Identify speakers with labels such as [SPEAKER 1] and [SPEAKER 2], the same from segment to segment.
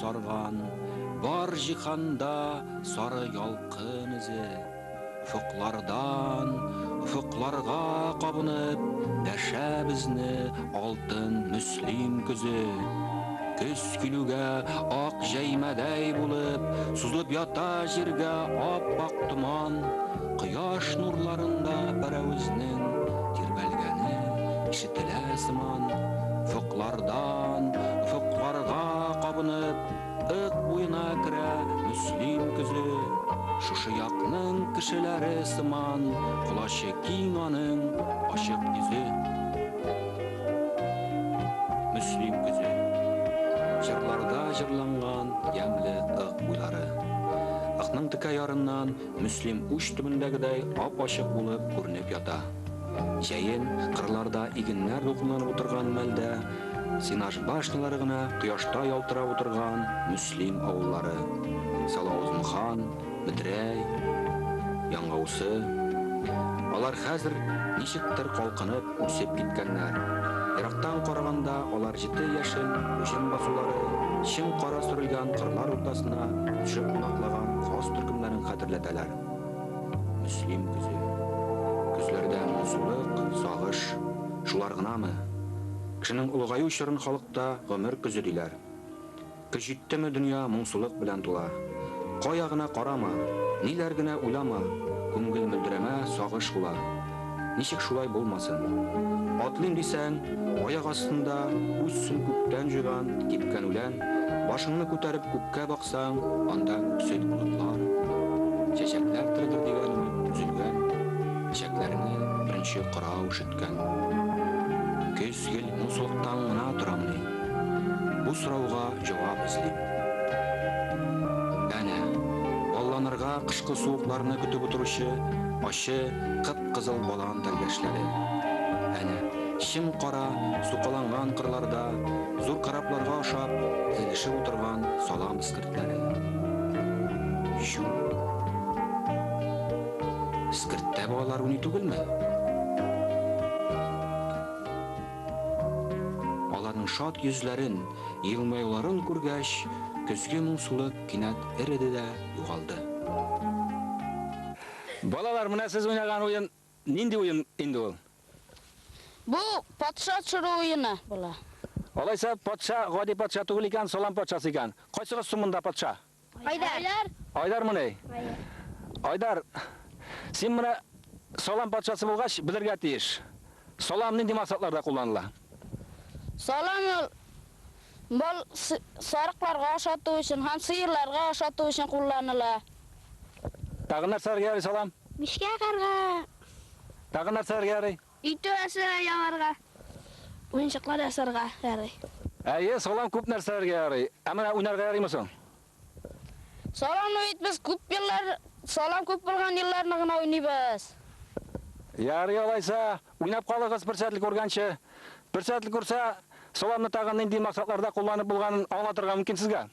[SPEAKER 1] сарган, бар җиһанда сары ялкын эзе. Офыклардан офыкларга кабынып, дәшә безне алтын Мөслим көзе. Көз килүгә ак җәймәдәй булып, сузылып ята җиргә ап-ак томан. Кояш нурларында пәрәвезнең тирбәлгәне ишетелә сыман. Офыклардан офыкларга кабынып, Ык буена керә Мөслим көзе. Шушы якның кешеләре сыман, колачы киң аның, ачык йөзе. Мөслим көзе. Җырларда җырланган ямьле Ык буйлары. Ыкның текә ярыннан Мөслим уч төбендәгедәй ап-ачык булып күренеп ята. Җәен, кырларда игеннәр дулкынланып утырган мәлдә, сенаж башнялары гына кояшта ялтырап утырган Мөслим авыллары, Салавыз-Мухан, Метрәй, Яңгаусы, алар хәзер ничектер калкынып, үсеп киткәннәр. Ерактан караганда алар җете яшел уҗым басулары, чем-кара сөрелгән кырлар уртасына төшеп кунаклаган каз төркемнәрен хәтерләтәләр. Мөслим көзе. Көзләрдә моңсулык, сагыш. Шулар гынамы? Кешенең олыгаю чорын халыкта гомер көзе диләр. Көз җиттеме, дөнья моңсулык белән тула. Кая гына карама, ниләр генә уйлама, күңел мөлдерәмә сагыш була. Ничек шулай булмасын? Атлыйм дисәң, аяк астында үз төсен күптән җуйган кипкән үлән, башыңны күтәреп күккә баксаң, анда күксел болытлар. Чәчәкләр тередер дигән өмет өзелгән, чәчәкләрне беренче кырау өшеткән. Көз гел моңсулыктан гына торамыни? Бу сорауга җавап эзлим. Әнә, балланырга кышкы суыкларны көтеп утыручы ачы кып-кызыл балан тәлгәшләре. Әнә, чем-кара сукаланган кырларда зур корабларга ошап тезелешеп утырган салам эскертләре. Чү! Эскерттә балалар уйный түгелме? Аларның шат йөзләрен, елмаюларын күргәч, көзге моңсулык кинәт эреде дә югалды.
[SPEAKER 2] Балалар, менә сез уйнаган уен нинди уен инде ул?
[SPEAKER 3] Бу патша төшерү уены була.
[SPEAKER 2] Алайса, патша гади патша түгел икән, салам патшасы икән. Кайсыгыз соң монда патша?
[SPEAKER 3] Айдар.
[SPEAKER 2] Айдармыни? Айдар, син менә салам патшасы булгач, белергә тиеш. Салам нинди максатларда кулланыла?
[SPEAKER 3] Салам ул мал сарыкларга ашату өчен һәм сыерларга ашату өчен кулланыла.
[SPEAKER 2] Тагын нәрсәләргә ярый салам?
[SPEAKER 3] Мичкә ягарга.
[SPEAKER 2] Тагын нәрсәләргә ярый?
[SPEAKER 3] Өй түбәсенә ябарга. Уенчыклар ясарга ярый.
[SPEAKER 2] Әйе, салам күп нәрсәләргә ярый. Ә менә уйнарга ярыймы соң?
[SPEAKER 3] Саламны бит без күп еллар, салам күп булган елларны гына уйныйбыз.
[SPEAKER 2] Ярый алайса, уйнап калыгыз председатель күргәнче. Председатель күрсә, саламны тагын нинди максатларда кулланып булганын аңлатырга мөмкин сезгә.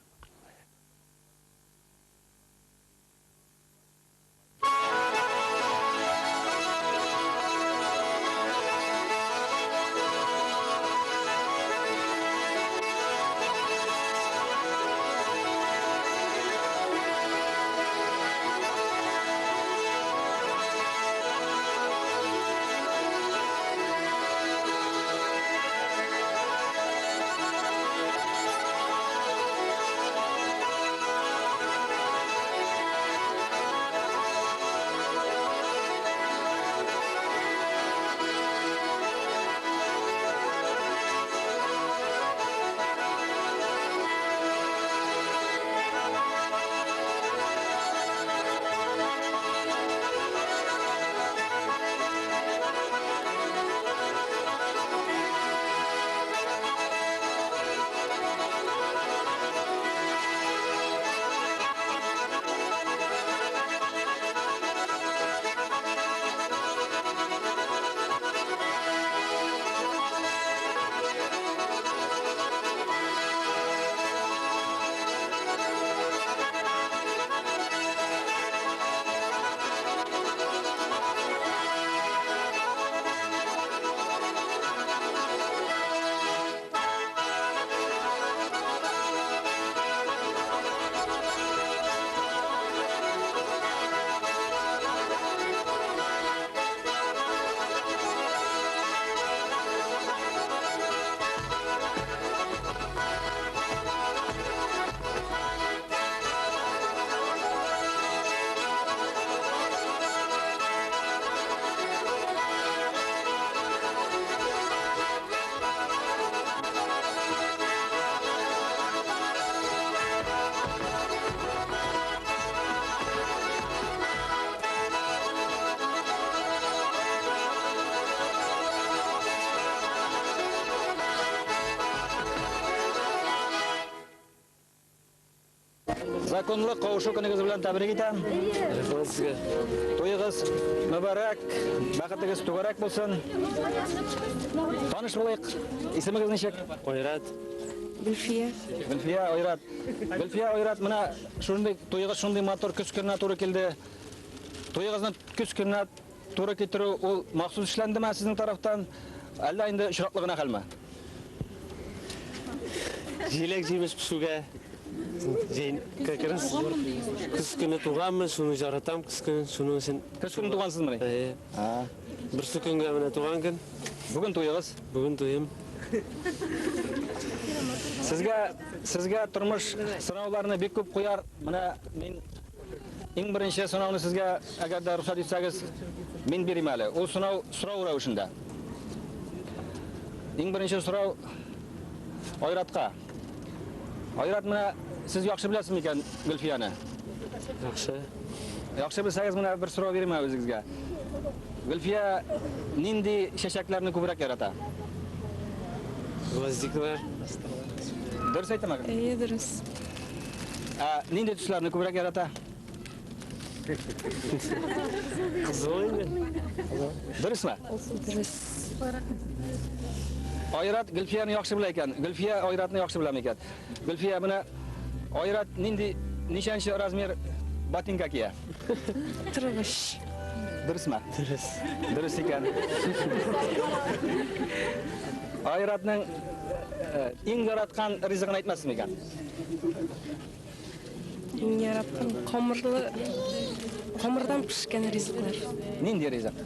[SPEAKER 2] Законлы кавышу көнегез белән тәбрик итәм.
[SPEAKER 4] Рәхмәт сезгә.
[SPEAKER 2] Туегыз мөбарәк, бәхетегез түгәрәк булсын. Таныш булыйк. Исемегез ничек?
[SPEAKER 4] Айрат.
[SPEAKER 5] Гөлфия.
[SPEAKER 2] Гөлфия, Айрат. Гөлфия, Айрат, менә шундый туегыз шундый матур көз көненә туры килде. Туегызны көз көненә туры китерү ул махсус эшләндеме сезнең тарафтан? Әллә инде очраклы гына хәлме?
[SPEAKER 4] Җиләк җимеш пешүгә җәйн как раз көз көне туганмын, шуны яратам көз көнен, шуның өчен.
[SPEAKER 2] Көз көне тугансызмыни?
[SPEAKER 4] Әйе. Берсе көнгә менә туган көн.
[SPEAKER 2] Бүген туегыз.
[SPEAKER 4] Бүген туем.
[SPEAKER 2] Сезгә сезгә тормыш сынауларны бик күп куяр. Менә мин иң беренче сынауны сезгә, әгәр дә рөхсәт итсәгез, мин бирим әле. Ул сынау сорау рәвешендә. Иң беренче сорау Айратка. Айрат, менә сез яхшы беләсез микән Гөлфияне?
[SPEAKER 4] Яхшы.
[SPEAKER 2] Яхшы белсәгез, менә бер сорау бирим әле үзегезгә. Гөлфия нинди чәчәкләрне күбрәк ярата?
[SPEAKER 4] Гвоздикалар.
[SPEAKER 2] Дөрес әйтәм әгәр?
[SPEAKER 5] Әйе, дөрес.
[SPEAKER 2] Ә нинди төсләрне күбрәк ярата?
[SPEAKER 4] Кызыл инде.
[SPEAKER 2] Дөресме?
[SPEAKER 5] Дөрес.
[SPEAKER 2] Айрат Гөлфияне яхшы белә икән. Гөлфия Айратны яхшы белә микән? Гөлфия, менә Айрат нинди ничәнче размер ботинка кия?
[SPEAKER 5] 43.
[SPEAKER 2] Дөресме?
[SPEAKER 4] Дөрес.
[SPEAKER 2] Дөрес икән. Айратның иң яраткан ризыгын әйтмәсез микән?
[SPEAKER 5] Иң яраткан камырлы камырдан пешкән ризыклар.
[SPEAKER 2] Нинди ризык?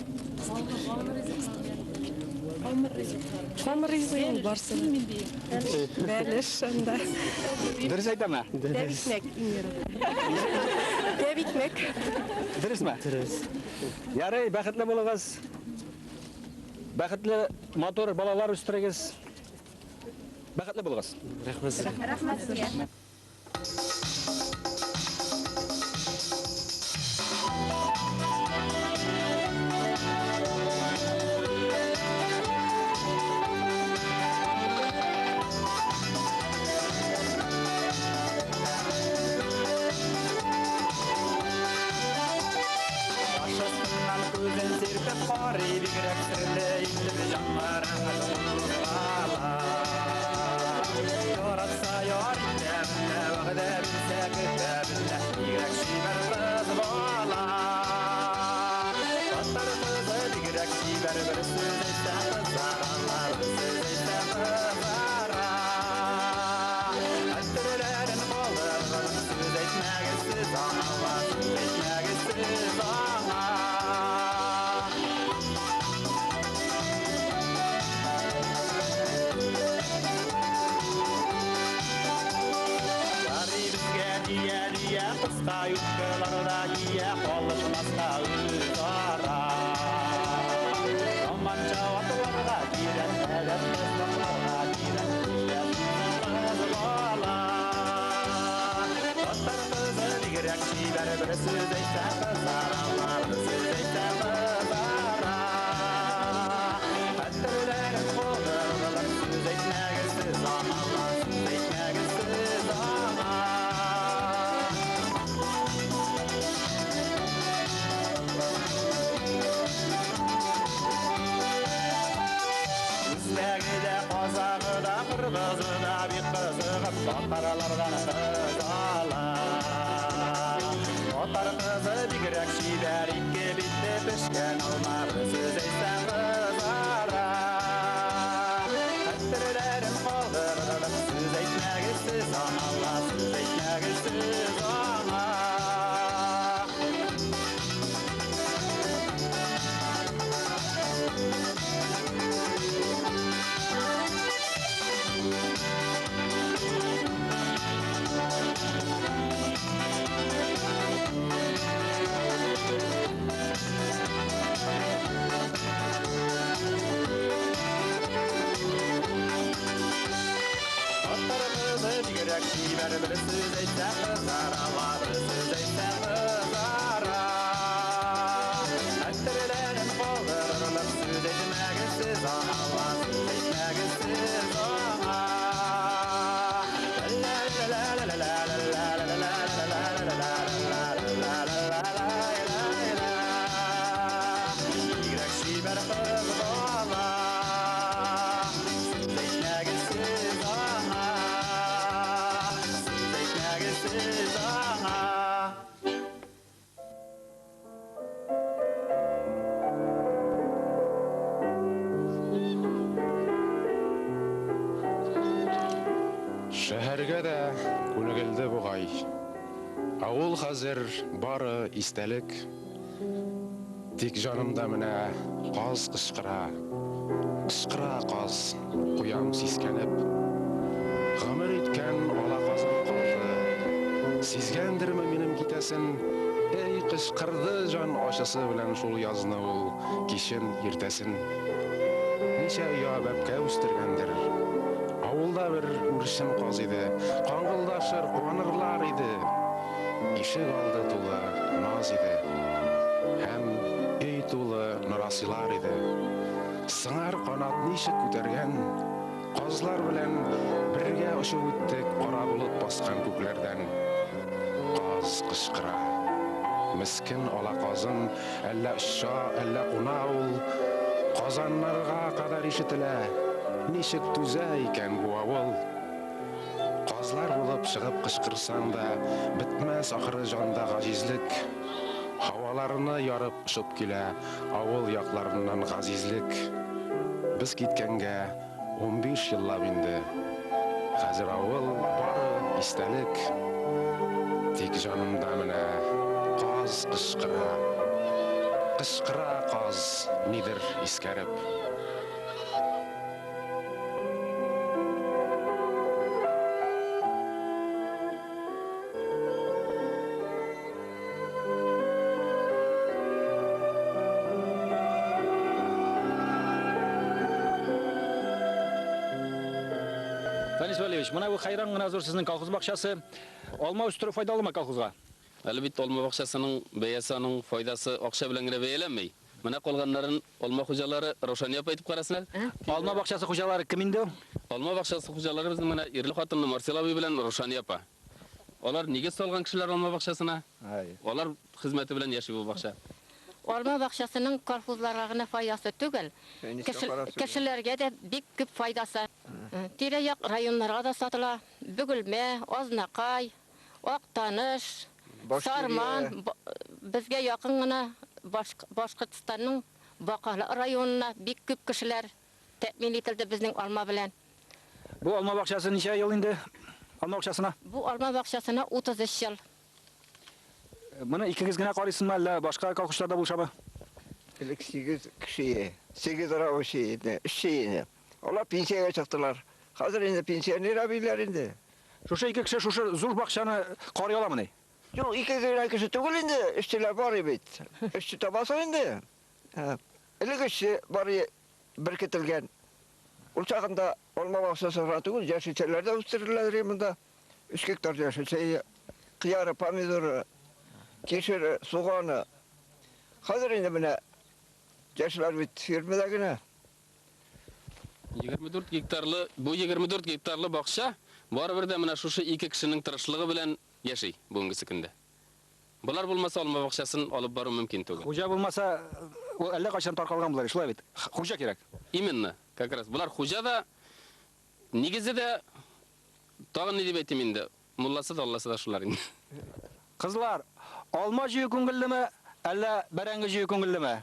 [SPEAKER 5] Камыр ризыгы инде барсы да. Бәлеш анда.
[SPEAKER 2] Дөрес әйтәме?
[SPEAKER 5] Тәбикмәк иң яраткан. Тәбикмәк.
[SPEAKER 2] Дөресме?
[SPEAKER 4] Дөрес.
[SPEAKER 2] Ярый, бәхетле булыгыз. Бәхетле матур балалар үстерегез. Бәхетле булыгыз.
[SPEAKER 4] Рәхмәт сезгә.
[SPEAKER 3] Рәхмәт сезгә.
[SPEAKER 6] Башысыннан күзен сирпеп карый, бигрәк серле итеп җанга рәхәт кузгала. Яратса яр итә белә, вәгъдә бирсә көтә белә, бигрәк чибәр кыз бала. Татар кызы бигрәк чибәр, бер сүз әйтсә кызара, бер сүз әйтсә кызара. Хәтерләрен калдырган, сүз әйтмәгез сез аңа, сүз әйтмәгез сез аңа. Ярый безгә дия дия, кыска юбкаларда кия, калышмаска үзара. Заманча атларга кирәк, әдәпле сакларга кирәк, кыз бала. Татар кызы бигрәк чибәр, бер сүз әйтсә кызара, бер сүз әйтсә кызара. Хәтерләрен калдыргылык, сүз әйтмәгез сез аңа, сүз әйтмәгез сез аңа. Үзбәге дә, казагы да, кыргызы да бик кызыгып татарлардан кыз ала. Татар кызы бигрәк чибәр, ике битле пешкән алма, бер сүз әйтсәң кызара. Хәтерләрен калдырдык, сүз әйтмәгез сез аңа, сүз әйтмәгез сез аңа. Татар кызы бигрәк чибәр, бер сүз әйтсә кызара, бер сез аңа.
[SPEAKER 7] Шәһәргә дә күнегелде бугай. Авыл хәзер бары истәлек. Тик җанымда менә каз кычкыра. Кычкыра каз, куям сискәнеп. Гомер иткән ала казым калды. Сизгәндерме минем китәсен? Эй, кычкырды җан ачысы белән шул язны ул, кичен, иртәсен. Ничә оя бәбкә үстергәндер. Авылда бер үрчем каз иде. Каңгылдашыр, куанырлар иде. Ишек алды тулы наз иде. Һәм өй тулы нарасыйлар иде. Сыңар канат ничек күтәргән, казлар белән бергә очып үттек кара болыт баскан күкләрдән. Каз кычкыра. Мескен ала казым, әллә оча, әллә куна ул. Казаннарга кадәр ишетелә. Ничек түзә икән бу авыл? Казлар булып чыгып кычкырсаң да, бетмәс ахыры җанда гаҗизлек. Һаваларны ярып очып килә авыл якларыннан газизлек. Без киткәнгә 15 еллап инде. Хәзер авыл бары истәлек. Тик җанымда менә каз кычкыра. Кычкыра каз, нидер искәреп.
[SPEAKER 2] Фәнис Вәлиевич, менә бу хәйран гына зур сезнең колхоз бакчасы. Алма үстерү файдалымы колхозга?
[SPEAKER 8] Әлбәттә, алма бакчасының бәясе, аның файдасы акча белән генә бәяләнми. Менә калганнарын алма хуҗалары Раушания апа әйтеп карасын әле.
[SPEAKER 2] Алма бакчасы хуҗалары кем инде ул?
[SPEAKER 8] Алма бакчасы хуҗалары безнең менә ирле хатынлы Марсел абый белән Раушания апа. Алар нигез салган кешеләр алма бакчасына. Алар хезмәте белән яши бу бакча.
[SPEAKER 9] Алма бакчасының колхозларга гына файдасы түгел, кешеләргә дә бик күп файдасы. Тирә-як районнарга да сатыла. Бөгелмә, Азнакай, Актаныш, Сарман, безгә якын гына Башкортстанның Бакалы районына бик күп кешеләр тәэмин ителде безнең алма белән.
[SPEAKER 2] Бу алма бакчасы ничә ел инде? Алма бакчасына?
[SPEAKER 9] Бу алма бакчасына 33 ел.
[SPEAKER 2] Моны икегез генә карыйсызмы, әллә башка колхозчылар да булышамы?
[SPEAKER 10] Элек 8 кеше, 8 рабочий иде, эшче иде. Алар пенсиягә чыктылар. Хәзер инде пенсионер әбиләр инде.
[SPEAKER 2] Шушы ике кеше шушы зур бакчаны карый аламыни?
[SPEAKER 10] Юк, ике генә кеше түгел инде, эшчеләр бар бит. Эшче табасың инде. Элек эшче бар беркетелгән. Ул чагында алма бакчасы гына түгел, яшелчәләр дә үстереләдер монда. 3 гектар яшелчә, кыяры, помидоры, кишере, суганы. Хәзер инде менә яшелләр бит фермада генә.
[SPEAKER 8] 24 гектарлы, бу 24 гектарлы бакча барыбер дә менә шушы ике кешенең тырышлыгы белән яши бүгенге көндә. Болар булмаса алма бакчасын алып бару мөмкин түгел.
[SPEAKER 2] Хуҗа булмаса, ул әллә кайчан таркалган булыр, шулай бит. Хуҗа кирәк.
[SPEAKER 8] Именно, как раз. Болар хуҗа да, нигезе дә, тагын ни дип әйтим инде, мулласы да, алласы да шулар инде.
[SPEAKER 2] Кызлар, алма җыю күңеллеме, әллә бәрәңге җыю күңеллеме?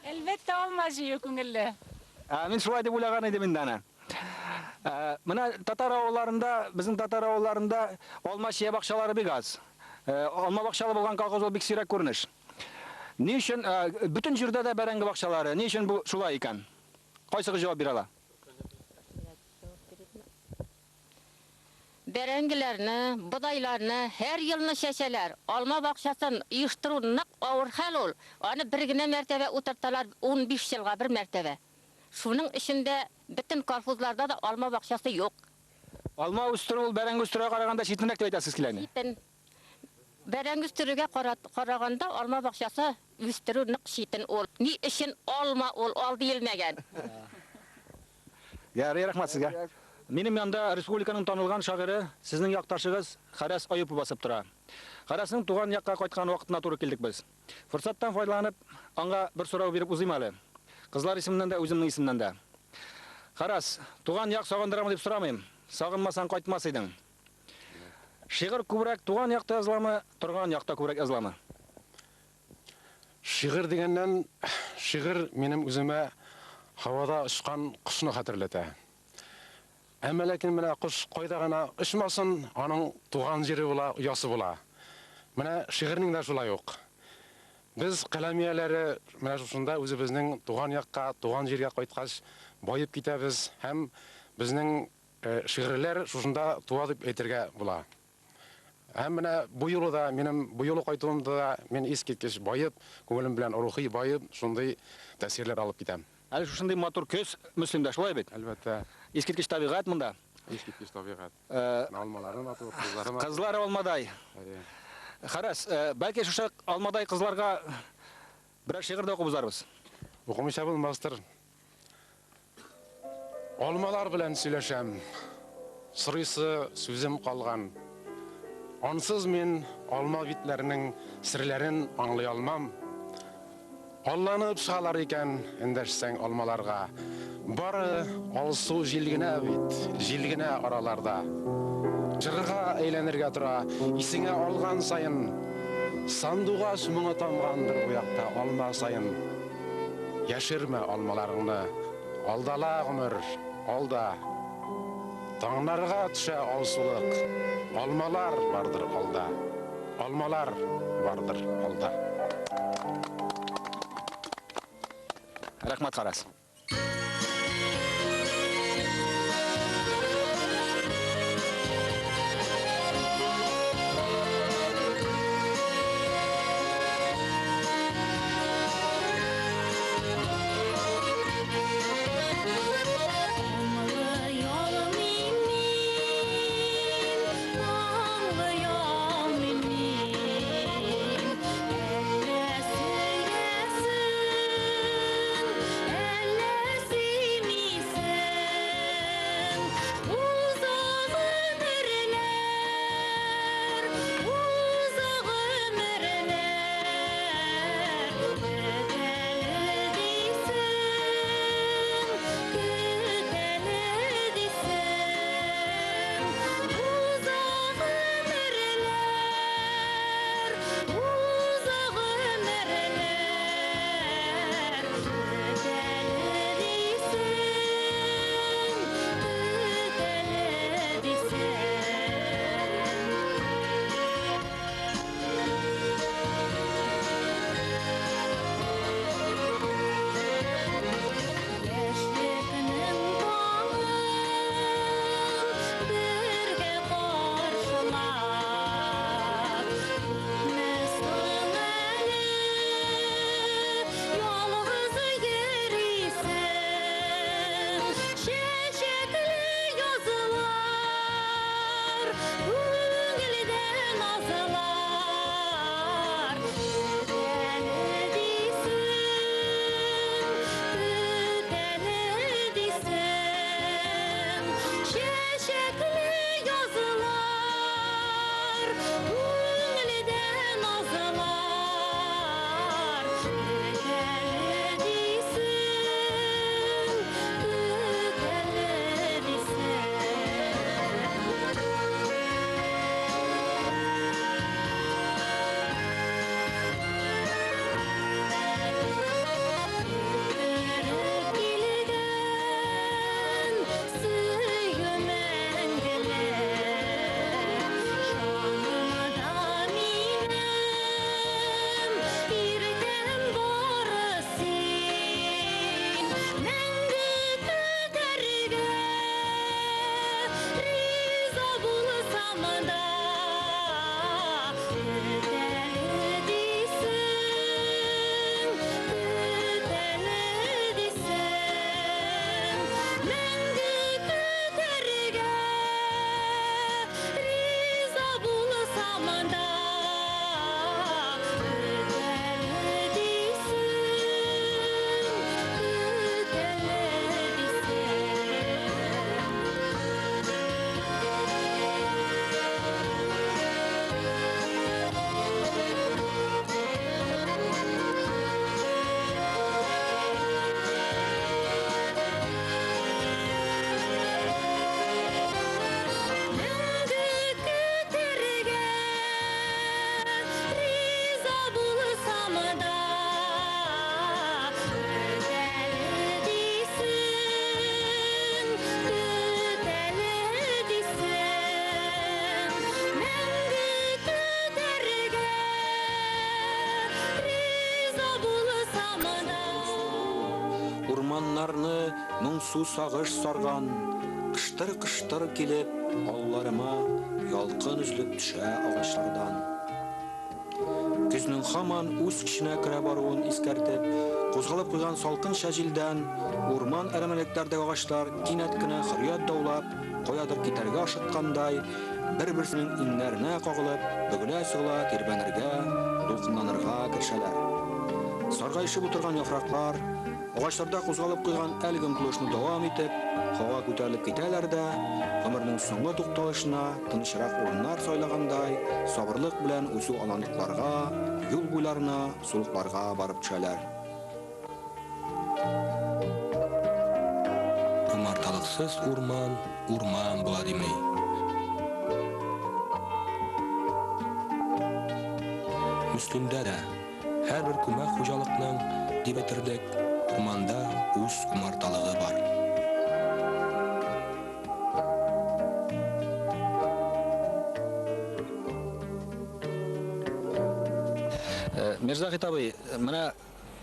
[SPEAKER 5] Әлбәттә, алма җыю күңелле.
[SPEAKER 2] Мин шулай дип уйлаган идем инде аны. Менә татар авылларында, безнең татар авылларында алма чия бакчалары бик аз. Алма бакчалы булган колхоз ул бик сирәк күренеш. Ни өчен бөтен җирдә дә бәрәңге бакчалары? Ни өчен бу шулай икән? Кайсыгыз җавап бирә ала?
[SPEAKER 9] Бәрәңгеләрне, бодайларны һәр елны чәчәләр. Алма бакчасын оештыру нык авыр хәл ул. Аны бер генә мәртәбә утырталар, 15 елга бер мәртәбә. Шуның эчендә бөтен колхозларда да алма бакчасы юк.
[SPEAKER 2] Алма үстерү ул бәрәңге үстерүгә караганда читенрәк дип әйтәсез килә инде.
[SPEAKER 9] Читен. Бәрәңге үстерүгә караганда алма бакчасы үстерү нык читен ул. Ни өчен алма ул, ал диелмәгән.
[SPEAKER 2] Ярый, рәхмәт сезгә. Минем янда республиканың танылган шагыйре, сезнең якташыгыз Харәс Аюпов басып тора. Харәснең туган якка кайткан вакытына туры килдек без. Форсаттан файдаланып, аңа бер сорау биреп узыйм әле. Кызлар исеменнән дә, үземнең исемнән дә. Харәс, туган як сагындырамы дип сорамыйм. Сагынмасаң кайтмас идең. Шигырь күбрәк туган якта языламы, торган якта күбрәк языламы?
[SPEAKER 7] Шигырь дигәннән, шигырь минем үземә һавада очкан кошны хәтерләтә. Әмма ләкин менә кош кайда гына очмасын, аның туган җире була, оясы була. Менә шигырьнең дә шулай ук. Без, каләм ияләре, менә шушында үзебезнең туган якка, туган җиргә кайткач, баеп китәбез һәм безнең шигырьләр шушында туа дип әйтергә була. Һәм менә бу юлы да минем бу юлы кайтуымда да мин искиткеч баеп, күңелем белән рухи баеп, шундый тәэсирләр алып китәм.
[SPEAKER 2] Әле шушындый матур көз Мөслимдә, шулай бит?
[SPEAKER 7] Әлбәттә.
[SPEAKER 2] Искиткеч табигать монда.
[SPEAKER 7] Искиткеч табигать. Менә алмалары матур, кызлары матур.
[SPEAKER 2] Кызлары алмадай.
[SPEAKER 7] Әйе.
[SPEAKER 2] Харәс, бәлки шушы алмадай кызларга берәр шигырь дә укып узарбыз.
[SPEAKER 7] Укымыйча булмастыр. Алмалар белән сөйләшәм. Сорыйсы сүзем калган. Ансыз мин алма битләренең серләрен аңлый алмам. Алланып чыгалар икән, эндәшсәң алмаларга. Бары алсу җил генә бит, җил генә араларда. Җырга әйләнергә тора, исеңә алган саен. Сандугач моңы тамгандыр бу якта алма саен. Яшермә алмаларыңны, алдала гомер, алда. Таңнарга төшә алсулык, алмалар бардыр алда. Алмалар бардыр алда.
[SPEAKER 2] Рәхмәт, Харас.
[SPEAKER 1] Урманнарны моңсу сагыш сарган, Кыштыр-кыштыр килеп, алларыма Ялкын өзелеп төшә агачлардан. Көзнең һаман үз көченә керә баруын искәртеп, кузгалып куйган салкынча җилдән урман әрәмәлекләрдәге агачлар кинәт кенә хөррият даулап, каядыр китәргә ашыккандай, бер-берсенең иңнәренә кагылып, бөгелә-сыгыла тирбәнергә, дулкынланырга керешәләр. Саргаешып утырган яфраклар, Агачларда кузгалып куйган әлеге омтылышны дәвам итеп, һава күтәрелеп китәләр дә, гомернең соңгы тукталышына тынычрак урыннар сайлагандай, сабырлык белән үсү аланлыкларга, юл буйларына, сулыкларга барып төшәләр. Умарталыксыз урман урман була дими. Мөслимдә дә Һәрбер күмәк хуҗалыкның, дип әйтерлек, урманда үз умарталыгы бар.
[SPEAKER 2] Э, Мирзахит абый, менә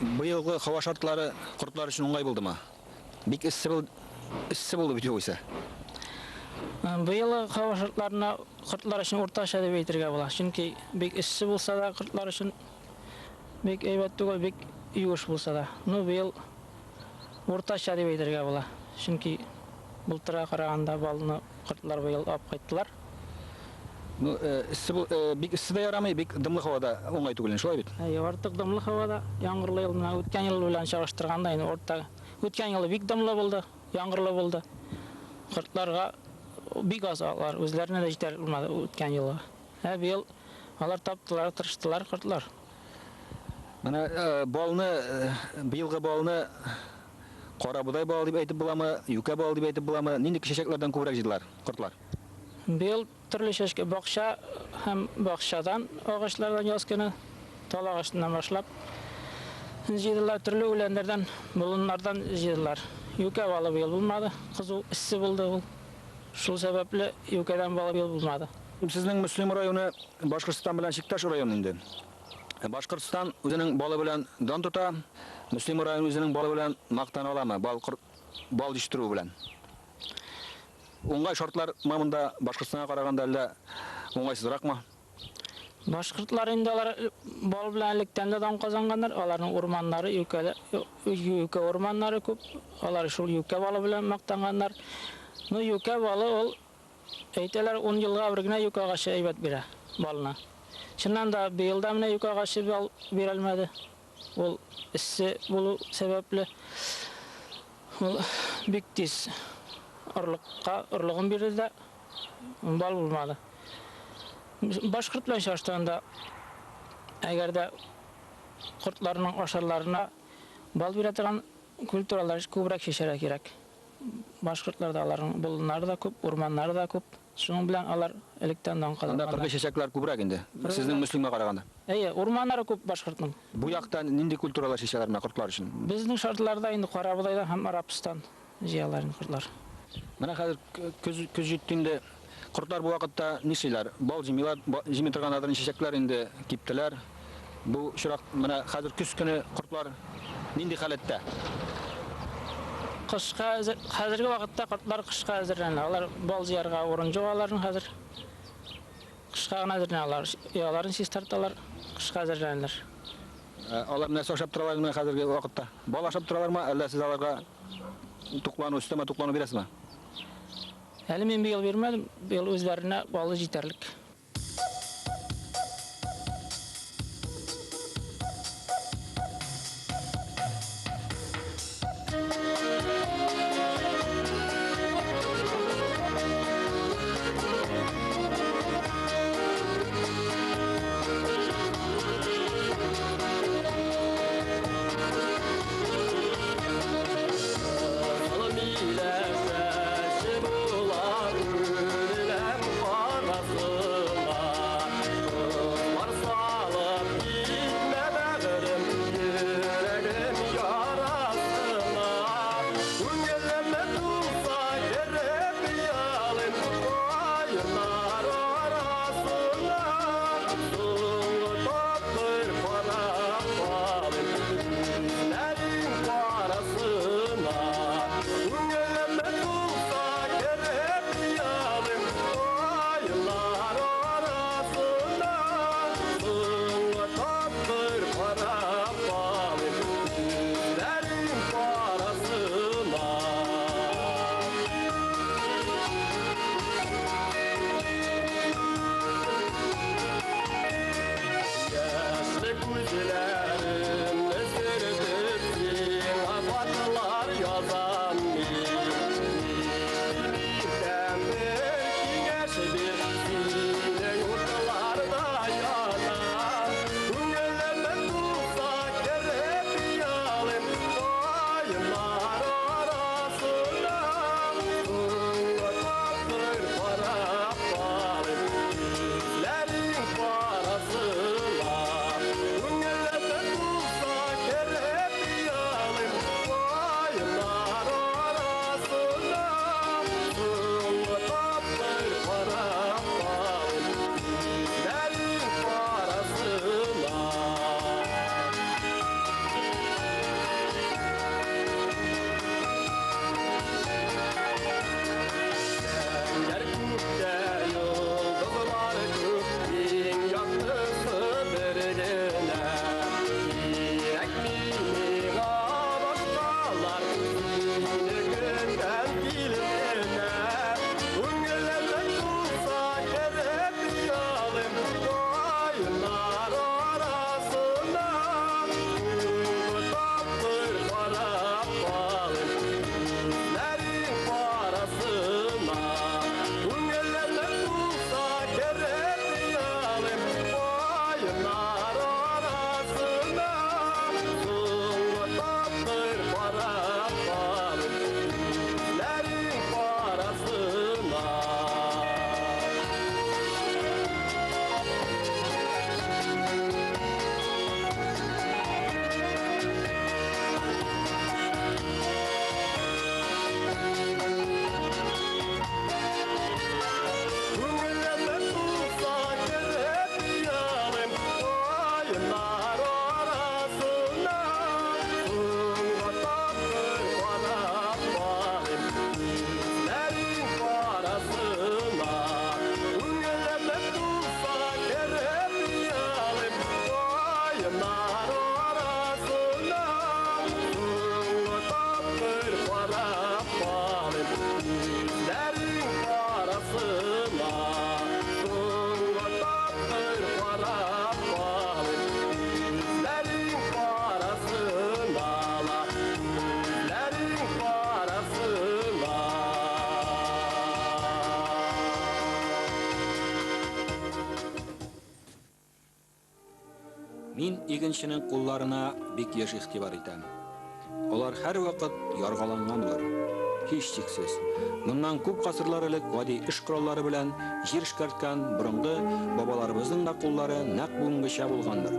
[SPEAKER 2] быелгы һава шартлары кортлар өчен уңай булдымы? Бик эссе бул эссе булды бит югыйсә.
[SPEAKER 11] Э, быелгы һава шартларына кортлар өчен уртача дип әйтергә була. Чөнки бик эссе булса да кортлар өчен бик әйбәт түгел, бик юеш булса да. Ну, быел уртача дип әйтергә була. Чөнки былтырга караганда балны кортлар быел алып кайттылар.
[SPEAKER 2] Ну, э, эссе бул, э, бик эссе дә ярамый, бик дымлы һавада уңай түгел, шулай бит?
[SPEAKER 11] Әйе, артык дымлы һавада, яңгырлы ел менә үткән ел белән чагыштырганда инде урта. Үткән елы бик дымлы булды, яңгырлы булды. Кортларга бик аз алар, үзләренә дә җитәрлек булмады үткән елга. Ә быел алар таптылар, тырыштылар кортлар.
[SPEAKER 2] Менә э, балны, э, быелгы балны карабодай балы дип әйтеп буламы, юкә балы дип әйтеп буламы? Нинди чәчәкләрдән күбрәк җыйдылар кортлар?
[SPEAKER 11] Быел төрле чәчкә бакча һәм бакчадан агачлардан яз көне тал агачыннан башлап җыйдылар, төрле үләннәрдән, болыннардан җыйдылар. Юкә балы быел булмады, кызу эссе булды ул. Шул сәбәпле юкәдән балы быел булмады.
[SPEAKER 2] Сезнең Мөслим районы Башкортстан белән чиктәш район инде. Башкортстан үзенең балы белән дан тота, Мөслим районы үзенең балы белән мактана аламы, бал бал җитештерү белән? Уңай шартлар монда Башкортстанга караганда әллә уңайсызракмы?
[SPEAKER 11] Башкортлар инде алар бал белән электән дә дан казанганнар. Аларның урманнары юкәле, юкә урманнары күп. Алар шул юкә балы белән мактанганнар. Ну, юкә балы ул әйтәләр, 10 елга бер генә юкә агачы әйбәт бирә балны. Чыннан да быел да менә юкә агачы бал бирәлмәде. Ул эссе булу сәбәпле ул бик тиз орлыкка орлыгын бирде дә бал булмады. Башкорт белән чагыштырганда, әгәр дә кортларның ашарларына бал бирә торган культуралар күбрәк чәчәргә кирәк. Башкортларда аларның болыннары да күп, урманнары да күп. Шуның белән алар электән дан
[SPEAKER 2] Анда
[SPEAKER 11] казанганнар.
[SPEAKER 2] кыргый чәчәкләр күбрәк инде. Сезнең Мөслимгә караганда.
[SPEAKER 11] Әйе, урманнары күп башкортның.
[SPEAKER 2] Бу якта нинди культуралар чәчәләр менә кортлар өчен?
[SPEAKER 11] Безнең шартларда инде карабодайдан һәм рапстан җыялар инде кортлар.
[SPEAKER 2] Менә хәзер көз көз җитте инде. Кортлар бу вакытта нишлиләр? Бал җыймыйлар, җыймый торган чәчәкләр инде киптеләр. Бу очрак менә хәзер көз көне кортлар нинди халәттә?
[SPEAKER 11] Кышка әзер, хәзерге вакытта кортлар кышка әзерләнә. Алар бал җыярга урын юк аларның хәзер. Кышка гына әзерләнә алар. Ояларын чистарталар, кышка әзерләнәләр.
[SPEAKER 2] Алар нәрсә ашап торалар менә хәзерге вакытта? Бал ашап торалармы, әллә сез аларга туклану, өстәмә туклану бирәсезме?
[SPEAKER 11] Әле мин быел бирмәдем, быел үзләренә балы җитәрлек.
[SPEAKER 6] Кызыл миләүшәсе була, үләм карасы.
[SPEAKER 1] Мин игенченең кулларына бик еш игътибар итәм. Алар һәрвакыт яргаланган булыр. Һичшиксез, моннан күп гасырлар элек гади эш кораллары белән җир эшкәрткән борынгы бабаларыбызның да куллары нәкъ бүгенгечә булгандыр.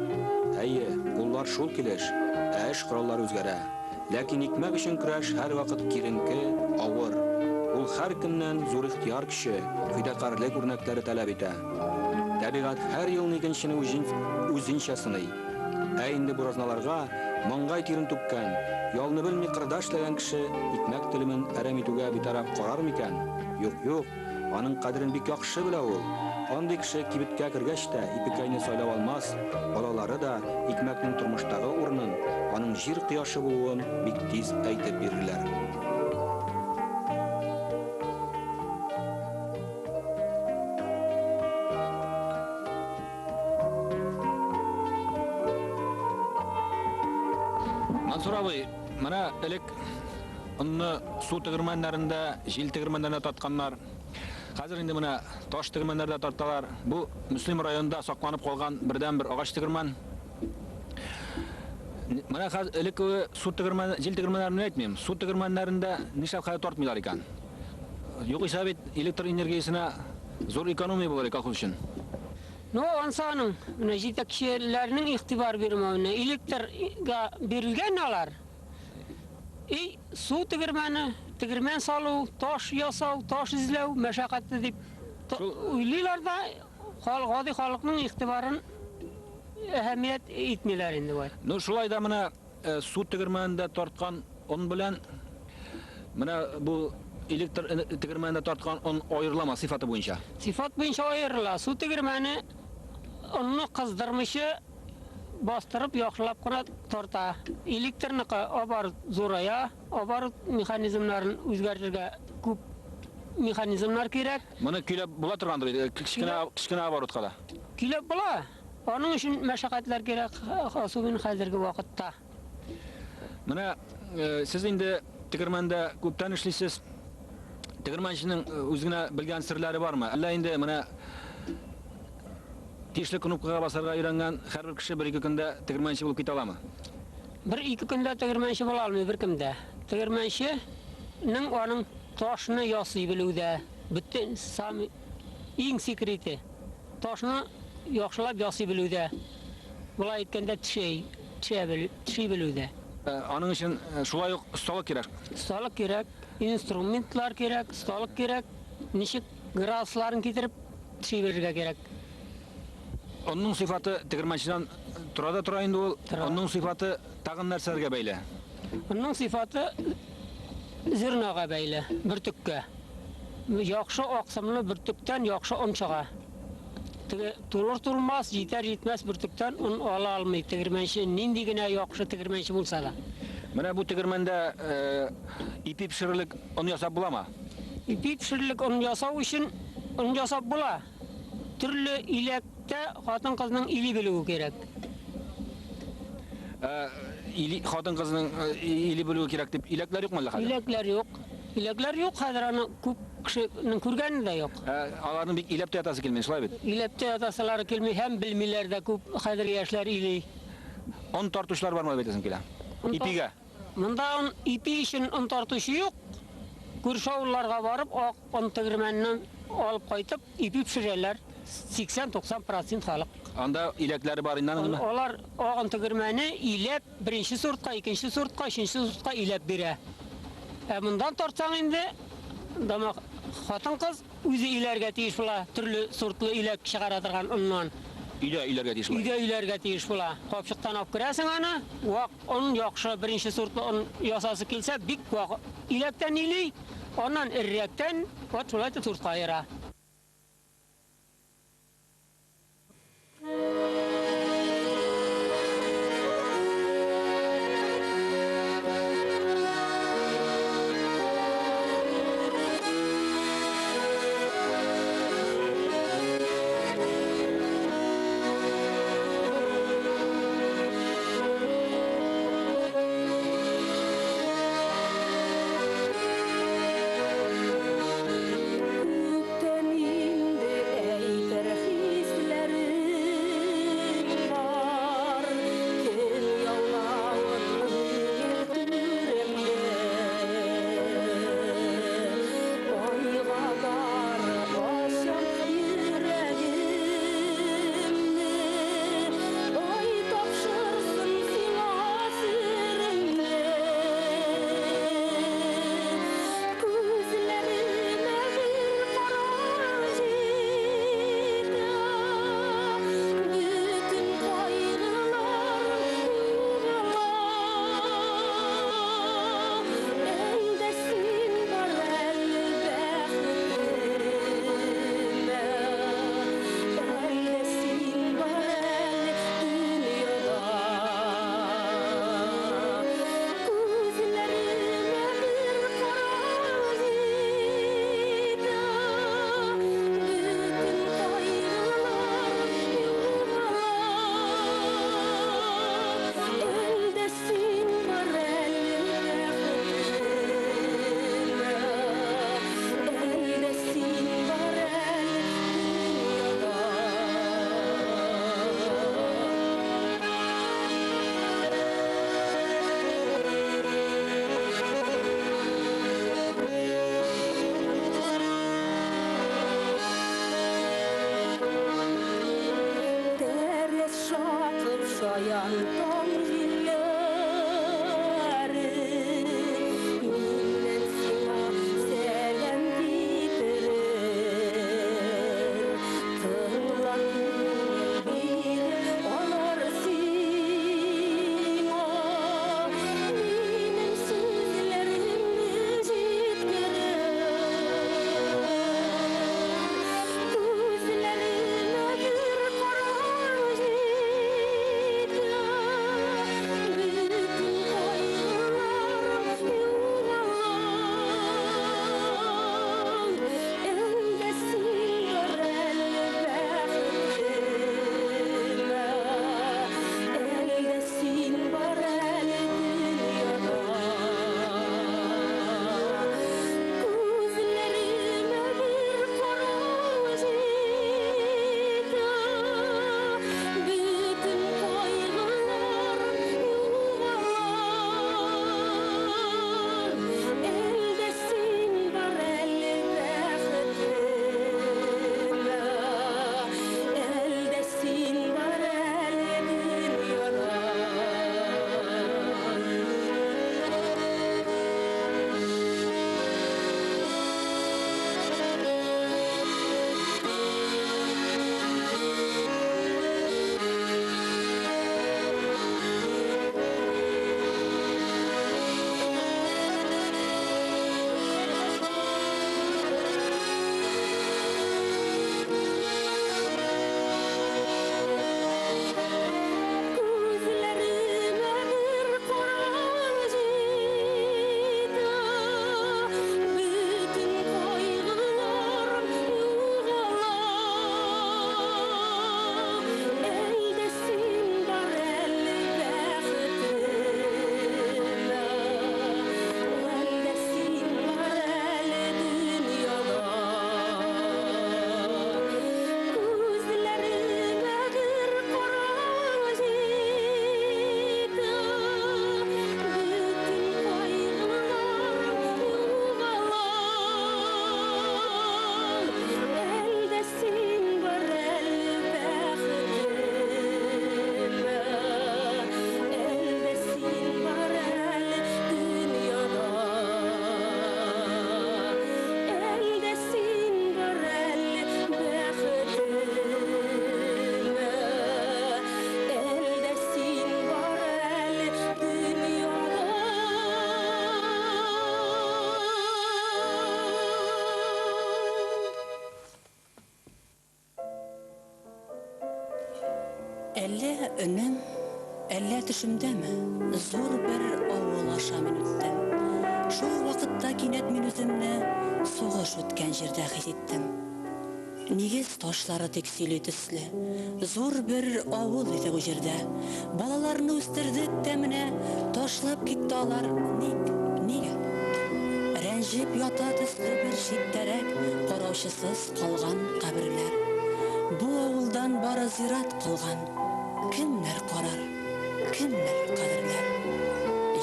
[SPEAKER 1] Әйе, куллар шул килеш, ә эш кораллары үзгәрә. Ләкин икмәк өчен көрәш һәрвакыт киеренке, авыр. Ул һәркемнән зур ихтыяр көче, фидакарьлек үрнәкләре таләп итә. Табигать һәр елны игенчене үзенчә сыный. Ә инде буразналарга маңгай тирен түккән, ялны белми кырда эшләгән кеше икмәк телемен әрәм итүгә битараф карар микән? Юк, юк, аның кадерен бик яхшы белә ул. Андый кеше кибеткә кергәч тә ипекәйне сайлап алмас, балалары да икмәкнең тормыштагы урынын, аның җир кояшы булуын бик тиз әйтеп бирерләр. Мансур абый, менә элек онны су тегермәннәрендә, җил тегермәннәрендә тартканнар. Хәзер инде менә таш тегермәннәрдә тарталар. Бу Мөслим районында сакланып калган бердәнбер агач тегермән. Менә хәзер элеккеге су тегермән, җил тегермәннәрен әйтмим. Су тегермәннәрендә нишләп хәзер тартмыйлар икән? Югыйсә бит электр энергиясенә зур экономия булыр колхоз өчен.
[SPEAKER 12] Ну, ансы аның, менә җитәкчеләрнең игътибар бирмәвенә, электрга бирелгән алар. И су тегермәне, тегермән салу, таш ясау, таш эзләү мәшәкатьле дип уйлыйлар да, гади халыкның игътибарын әһәмият итмиләр инде болай.
[SPEAKER 2] Ну, шулай да менә су тегермәнендә тарткан он белән менә бу электр тегермәнендә тарткан он аерылама сыйфаты буенча?
[SPEAKER 12] Сыйфат буенча аерыла. Су тегермәне онны кыздырмыйча бастырып яхшылап кына тарта. Электрныкы оборот зурая, оборот механизмнарын үзгәртергә күп механизмнар кирәк.
[SPEAKER 2] Моны көйләп була торгандыр, кечкенә оборотка да.
[SPEAKER 12] Көйләп була. Аның өчен мәшәкатьләр кирәк, особенно хәзерге вакытта.
[SPEAKER 2] Менә сез инде тегермәндә күптән эшлисез. Тегермәнченең үзенә белгән серләре бармы? Әллә инде менә тиешле кнопкага басарга өйрәнгән һәрбер кеше бер-ике көндә тегермәнче булып китә аламы?
[SPEAKER 12] Бер-ике көндә тегермәнче була алмый беркем дә. Тегермәнченең аның ташны ясый белүдә, бөтен сами иң секреты. Ташны яхшылап ясый белүдә. Болай әйткәндә теши белүдә.
[SPEAKER 2] Аның өчен шулай ук осталык кирәк.
[SPEAKER 12] Осталык кирәк, инструментлар кирәк, осталык кирәк, ничек градусларын китереп теши белергә кирәк.
[SPEAKER 2] Онның сыйфаты тегермәнчедән тора да тора инде ул. Онның сыйфаты тагын нәрсәләргә бәйле?
[SPEAKER 12] Онның сыйфаты зернога бәйле, бөртеккә. Яхшы аксымлы бөртектән яхшы он чыга. Теге тулыр-тулмас, җитәр-җитмәс бөртектән он ала алмый тегермәнче, нинди генә яхшы тегермәнче булса да.
[SPEAKER 2] Менә бу тегермәндә ипи пешерерлек он ясап буламы?
[SPEAKER 12] Ипи пешерерлек он ясау өчен он ясап була. Төрле иләктә хатын-кызның или белүе кирәк.
[SPEAKER 2] Хатын-кызның или белүе кирәк дип иләкләр юкмы әллә хәзер?
[SPEAKER 12] Иләкләр юк. Иләкләр юк, хәзер аны күп кешенең күргәне дә юк.
[SPEAKER 2] Аларның бик иләп тә ятасы килми, шулай бит?
[SPEAKER 12] Иләп тә ятасылары килми һәм белмиләр дә күп хәзер яшьләр или.
[SPEAKER 2] Он тартучылар бармы дип әйтәсем килә? Ипигә.
[SPEAKER 12] Монда он ипи өчен он тартучы юк. Күрше авылларга барып, ак он тегермәненнән алып кайтып, ипи пешерәләр. 80-90% халык.
[SPEAKER 2] Анда иләкләре бар инде аның?
[SPEAKER 12] Алар ак он тегермәне иләп, беренче сортка, икенче сортка, өченче сортка иләп бирә. Ә мондан тартсаң инде, дама хатын-кыз үзе иләргә тиеш була, төрле сортлы иләк чыгара торган оннан.
[SPEAKER 2] Өйдә иләргә тиеш була.
[SPEAKER 12] Өйдә иләргә тиеш була. Капчыктан алып керәсең аны, вак он яхшы, беренче сортлы он ясасы килсә, бик вак иләктән или, аннан эррәктән, вот шулай итеп сортка аера.
[SPEAKER 5] Күктә
[SPEAKER 13] Шаян таң җилләре Миннән сиңа сәлам китерер. Тыңла күңел биреп алар сиңа, Минем сүзләремне җиткерер. Күзләремә бер карау җитә, Бөтен кайгыларым югала. Әлдә син бар әле бәхетемә, Әлдә син бар әле дөньяда. Күзләремә бер карау җитә, Бөтен кайгыларым югала. Әлдә син бар әле бәхетемә, Әлдә син бар әле дөньяда. Күзләремә бер карау җитә, Бөтен кайгыларым югала. Әлдә син бар әле бәхетемә, Әлдә син бар әле дөньяда. Күзләремә бер карау җитә, Бөтен кайгыларым югала. Әлдә син бар әле бәхетемә, Әлдә син бар әле дөньяда. Әлдә син бар әле бәхетемә, Әлдә син бар әле дөньяда.
[SPEAKER 14] Әллә өнем, әллә төшемдәме, зур бер авыл аша мин үттем. Шул вакытта кинәт мин үземне сугыш үткән җирдә хис иттем. Нигез ташлары тик сөйли төсле. Зур бер авыл иде бу җирдә. Балаларны үстердек тә менә ташлап китте алар. Ник? Нигә? Рәнҗеп ята төсле бер читтәрәк караучысыз калган каберләр. Бу авылдан бары зират калган. Кемнәр карар, кемнәр кадерләр?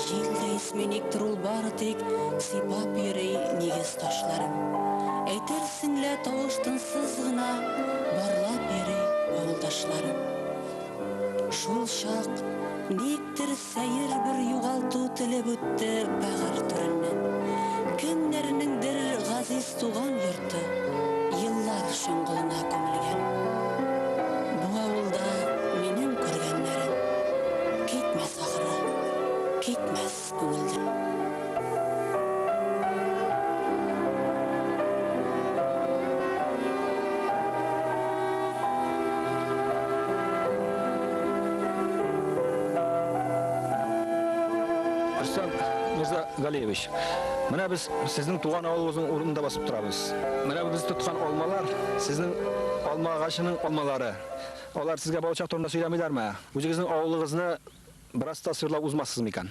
[SPEAKER 14] Җил дә исми никтер ул бары тик сыйпап йөри нигез ташларын. Әйтерсең лә тавыш-тынсыз гына барлап йөри авылдашларын. Шул чак никтер сәер бер югалту телеп үтте бәгырь түреннән. Кемнәрнеңдер газиз туган йорты еллар чоңгылына күмелгән. Бу авылда минем күргәннәрем китмәс ахры, китмәс күңелдән.
[SPEAKER 2] Рөстәм Мирзагалиевич, менә без сезнең туган авылыгызның урынында басып торабыз. Менә без тоткан алмалар, сезнең алма агачының алмалары. Алар сезгә балачак турында сөйләмиләрме? Үзегезнең авылыгызны бераз тасвирлап узмассыз микән?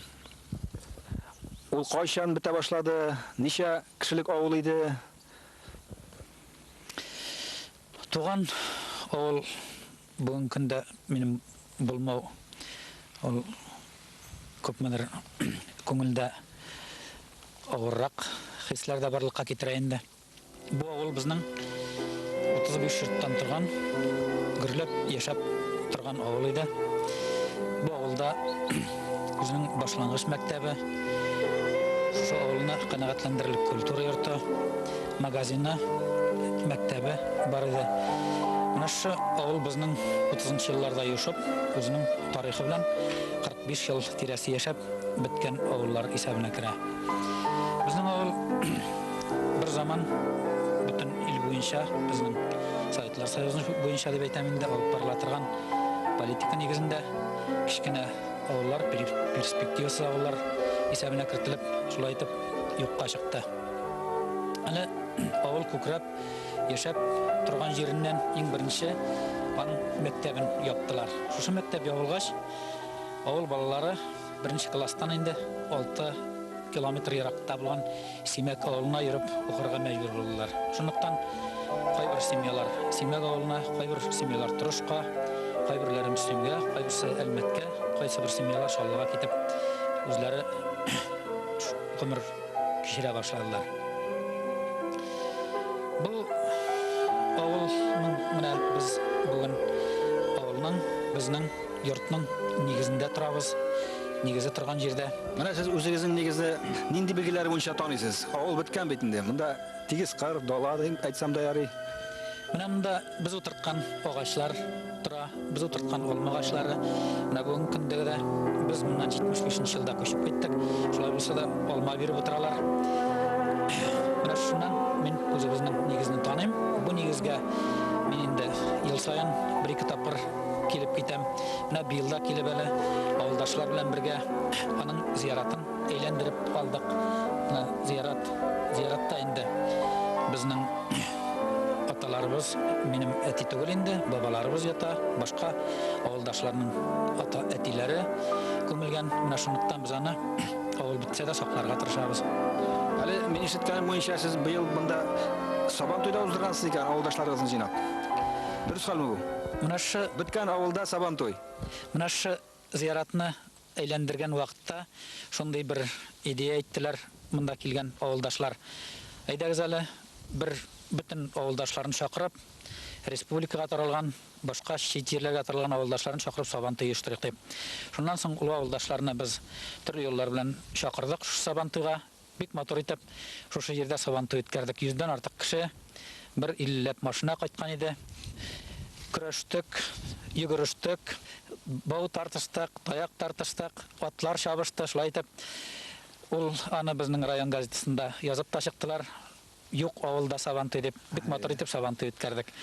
[SPEAKER 2] Ул кайчан бетә башлады? Ничә кешелек авыл иде?
[SPEAKER 15] Туган авыл бүгенге көндә минем булмау ул күпмедер күңелдә авыррак хисләр дә барлыкка китерә инде. Бу авыл безнең 35 йорттан торган, гөрләп яшәп торган авыл иде. Бу авылда үзенең башлангыч мәктәбе, шушы авылны канәгатьләндерерлек культура йорты, магазины, мәктәбе бар иде. Менә шушы авыл безнең 30 нчы елларда юшып, үзенең тарихы белән 45 ел тирәсе яшәп беткән авыллар исәбенә керә. Безнең авыл бер заман бөтен ил буенча, безнең Советлар Союзы буенча дип әйтәм инде, алып барыла торган политика нигезендә кечкенә авыллар, перспективасыз авыллар исәбенә кертелеп, шулай итеп юкка чыкты. Әле авыл күкрәп яшәп торган җиреннән иң беренче аның мәктәбен яптылар. Шушы мәктәп ябылгач, авыл балалары беренче класстан инде 6 километр еракта булган Симәк авылына йөреп укырга мәҗбүр булдылар. Шунлыктан кайбер семьялар Симәк авылына, кайбер семьялар Торышка, кайберләре Мөслимгә, кайберсе Әлмәткә, кайсы бер семьялар Чаллыга китеп үзләре гомер кичерә башладылар. Бу авылның менә без бүген авылның безнең йортның нигезендә торабыз. Нигезе торган җирдә.
[SPEAKER 2] Менә сез үзегезнең нигезне нинди билгеләре буенча таныйсыз? Авыл беткән бит инде. Монда тигез кыр, дала дип әйтсәм дә ярый.
[SPEAKER 15] Менә монда без утырткан агачлар тора, без утырткан алма агачлары. Менә бүгенге көндә дә без моннан 75 нче елда күчеп киттек. Шулай булса да алма биреп утыралар. Менә шуннан мин үзебезнең нигезне таныйм. Бу нигезгә мин инде ел саен бер-ике тапкыр килеп китәм. Менә быел да килеп әле авылдашлар белән бергә аның зияратын әйләндереп алдык. Менә зиярат, зияратта инде безнең аталарыбыз, минем әти түгел инде, бабаларыбыз ята, башка авылдашларның ата әтиләре күмелгән. Менә шунлыктан без аны авыл бетсә дә сакларга тырышабыз.
[SPEAKER 2] Әле мин ишеткәнем буенча сез быел монда Сабан туйда уздыргансыз икән, авылдашларыгызны җыйнап. Дөрес хәлме бу?
[SPEAKER 15] Менә шушы
[SPEAKER 2] Беткән авылда Сабантуй.
[SPEAKER 15] Менә шушы зыяратны әйләндергән вакытта шундый бер идея әйттеләр монда килгән авылдашлар. Әйдәгез әле, бер бөтен авылдашларын чакырып, республикага таралган, башка чит җирләргә таралган авылдашларын чакырып Сабантуй оештырыйк дип. Шуннан соң ул авылдашларны без төрле юллар белән чакырдык шушы Сабантуйга. Бик матур итеп шушы җирдә Сабантуй үткәрдек. Йөздән артык кеше, бер иллеләп машина кайткан иде. Көрәштек, йөгерештек, бау тартыштык, таяк тартыштык, атлар чабышты. Шулай итеп, ул аны безнең район газетасында язып та чыктылар. Юк авылда Сабантуй дип, бик матур итеп Сабантуй үткәрдек.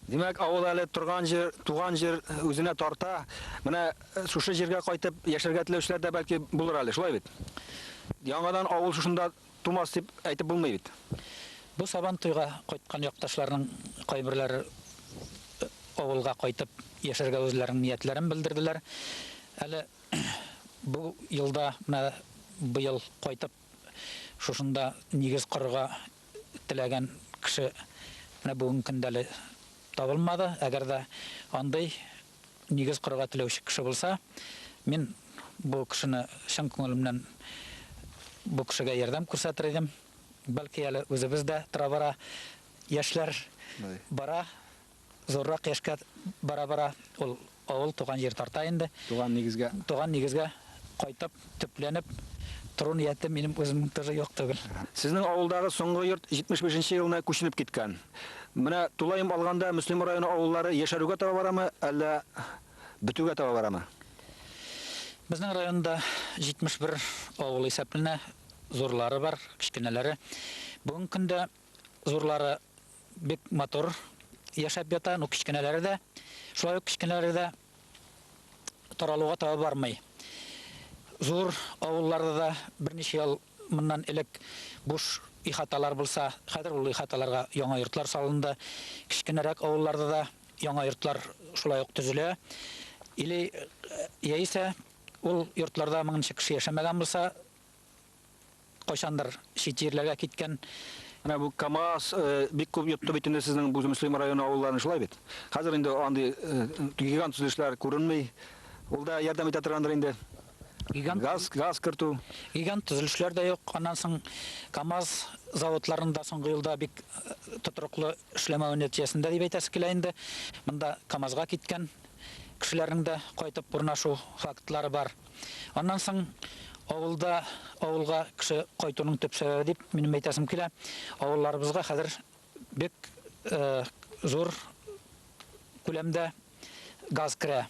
[SPEAKER 2] Димәк, авыл әле торган җир, туган җир үзенә тарта. Менә шушы җиргә кайтып яшәргә теләүчеләр дә бәлки булыр әле, шулай бит? Яңадан авыл шушында тумас дип әйтеп булмый бит.
[SPEAKER 15] Бу Сабантуйга кайткан якташларның кайберләре авылга кайтып яшәргә үзләренең ниятләрен белдерделәр. Әле бу елда, менә быел кайтып Шушында нигез корырга теләгән кеше менә бүгенге көндә әле табылмады. Әгәр дә андый нигез корырга теләүче кеше булса, мин бу кешене чын күңелемнән бу кешегә ярдәм күрсәтер идем. Бәлки әле үзебез дә тора-бара яшьләр бара. Зуррак яшькә бара-бара ул авыл туган җир тарта инде.
[SPEAKER 2] Туган нигезгә.
[SPEAKER 15] Туган нигезгә кайтып, төпләнеп тору нияте минем үземнең тоже юк түгел.
[SPEAKER 2] Сезнең авылдагы соңгы йорт 75 нче елны күченеп киткән. Менә тулаем алганда Мөслим районы авыллары яшәрүгә таба барамы, әллә бетүгә таба барамы?
[SPEAKER 15] Безнең районда 71 авыл исәпләнә. Зурлары бар, кечкенәләре. Бүгенге көндә зурлары бик матур яшәп ята, ну кечкенәләре дә, шулай ук кечкенәләре дә таралуга таба бармый. Зур авылларда да берничә ел моннан элек буш ихаталар булса, хәзер ул ихаталарга яңа йортлар салынды. Кечкенәрәк авылларда да яңа йортлар шулай ук төзелә. Или яисә ул йортларда моңынчы кеше яшәмәгән булса, Кайчандыр чит җирләргә киткән.
[SPEAKER 2] Менә бу КАМАЗ бик күп йотты бит инде сезнең бу Мөслим районы авылларын, шулай бит? Хәзер инде андый гигант төзелешләр күренми. Ул да ярдәм итә торгандыр инде.
[SPEAKER 15] Гигант
[SPEAKER 2] газ, газ кертү.
[SPEAKER 15] Гигант төзелешләр дә юк. Аннан соң КАМАЗ заводларында соңгы елда бик тотрыклы эшләмәве нәтиҗәсендә дип әйтәсе килә инде. Монда КАМАЗга киткән кешеләрнең дә кайтып урнашу фактлары бар. Аннан соң авылда авылга кеше кайтуның төп сәбәбе дип минем әйтәсем килә. Авылларыбызга хәзер бик зур күләмдә газ керә.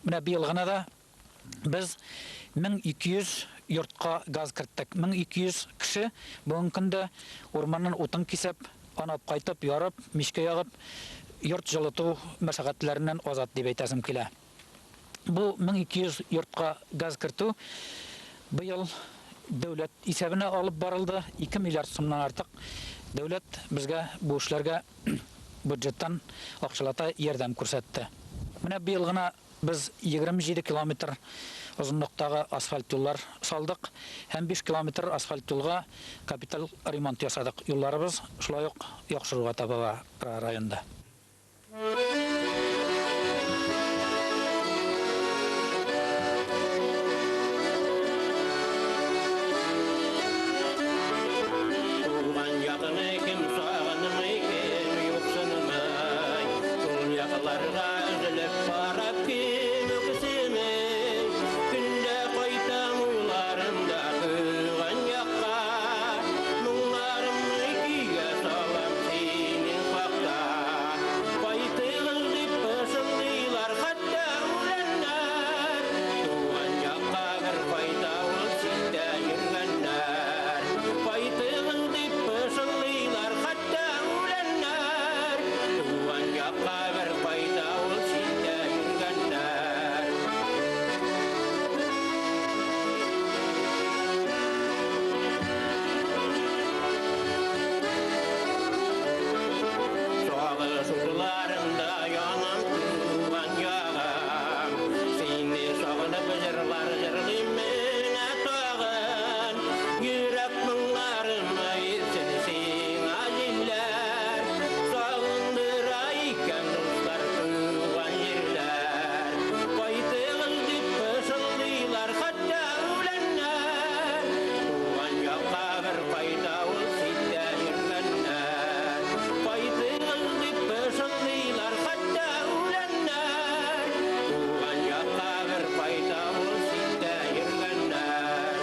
[SPEAKER 15] Менә быел гына да без 1200 йортка газ керттек. 1200 кеше бүгенге көндә урманнан утын кисеп, аны алып кайтып, ярып, мичкә ягып, йорт җылыту мәшәкатьләреннән азат дип әйтәсем килә. Бу 1200 йортка газ кертү быел дәүләт исәбенә алып барылды. 2 миллиард сумнан артык дәүләт безгә бу эшләргә бюджеттан акчалата ярдәм күрсәтте. Менә быел гына без 27 километр озынлыктагы асфальт юллар салдык һәм 5 километр асфальт юлга капиталь ремонт ясадык. Юлларыбыз шулай ук яхшыруга таба бара районда.
[SPEAKER 13] Туган ягыны кем сагынмый, кем юксынмый, Шул якларга өзелеп карап кем үксеми. Көндә кайтам уйларымда туган якка, Моңнарымны көйгә салам синең хакта. Кайтыгыз дип пышылдыйлар хәтта үләннәр, Туган якка бер кайта ул читтә йөргәннәр. Кайтыгыз дип пышылдыйлар хәтта үләннәр, Туган якка бер кайта ул читтә йөргәннәр. Сагыш утларында янам туган ягым, Сине сагынып җырлар җырлыйм менә тагын. Йөрәк моңнарымны илтсен сиңа җилләр, Сагындыра икән дуслар туган җирләр. Кайтыгыз дип пышылдыйлар хәтта үләннәр, Туган якка бер кайта ул читтә йөргәннәр. Кайтыгыз дип пышылдыйлар хәтта үләннәр, Туган якка бер кайта ул читтә йөргәннәр.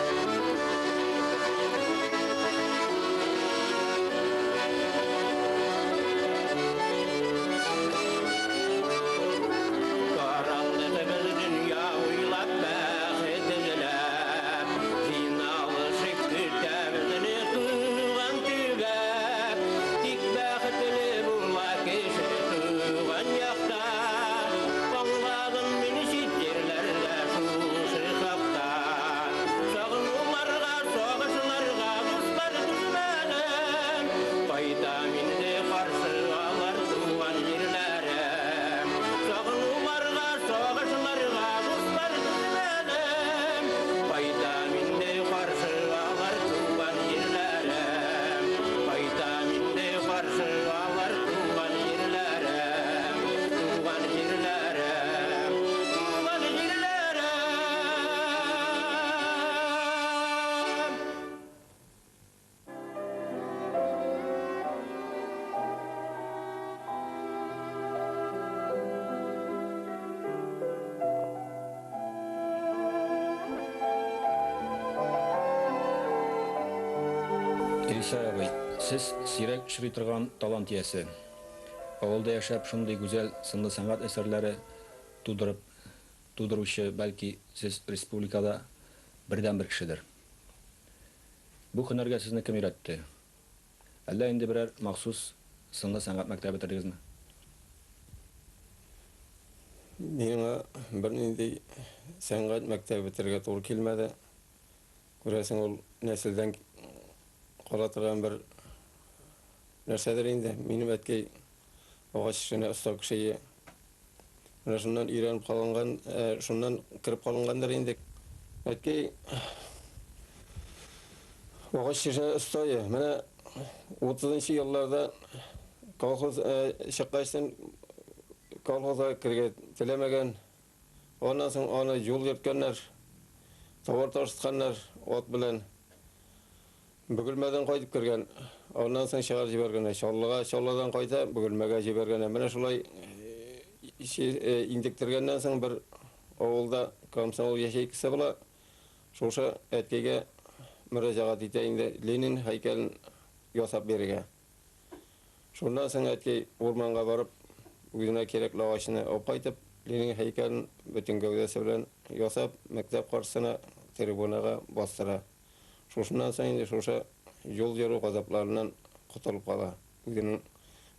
[SPEAKER 13] Таралдык без дөнья буйлап бәхет эзләп, Җыйналышып көтә безне туган төбәк. Тик бәхетле була кеше туган якта, Аңладым мин чит җирләрдә шушы хакта. Сагынуларга, сагышларга дуслар түзмәдем, Кайтам инде каршы алар туган җирләрем. Сагынуларга, сагышларга дуслар түзмәдем, Кайтам инде каршы алар туган җирләрем. Кайтам инде каршы алар туган җирләрем. Туган җирләрем, туган җирләрем.
[SPEAKER 1] Илсай абый, сез сирәк очрый торган талант иясе. Авылда яшәп, шундый гүзәл сынлы сәнгать әсәрләре тудырып, тудыручы, бәлки, сез республикада бердәнбер кешедер. Бу һөнәргә сезне кем өйрәтте? Әллә инде берәр махсус сынлы сәнгать мәктәбе бетердегезме?
[SPEAKER 16] Миңа бернинди сәнгать мәктәбе бетерергә туры килмәде. Күрәсең, ул нәселдән кала торган бер нәрсәдер инде. Минем әткәй агач эшенә оста кеше ие. Менә шуннан өйрәнеп калынган, шуннан кереп калынгандыр инде. Әткәй агач эшенә оста ие. Менә 30 елларда колхоз чыккачтан колхозга керергә теләмәгән. Аннан соң аны юл йөрткәннәр. Товар ташытканнар ат белән. Бөгелмәдән кайтып кергән. Аннан соң чыгарып җибәргәннәр Чаллыга, Чаллыдан кайта Бөгелмәгә җибәргәннәр. Менә шулай интектергәннән соң бер авылда комсомол ячейкасы була. Шушы әткәйгә мөрәҗәгать итә инде Ленин һәйкәлен ясап бирергә. Шуннан соң әткәй урманга барып, үзенә кирәкле агачны алып кайтып, Ленин һәйкәлен бөтен гәүдәсе белән ясап, мәктәп каршысына трибунага бастыра. Шушыннан соң инде шушы юл йөрү газапларыннан котылып кала, үзенең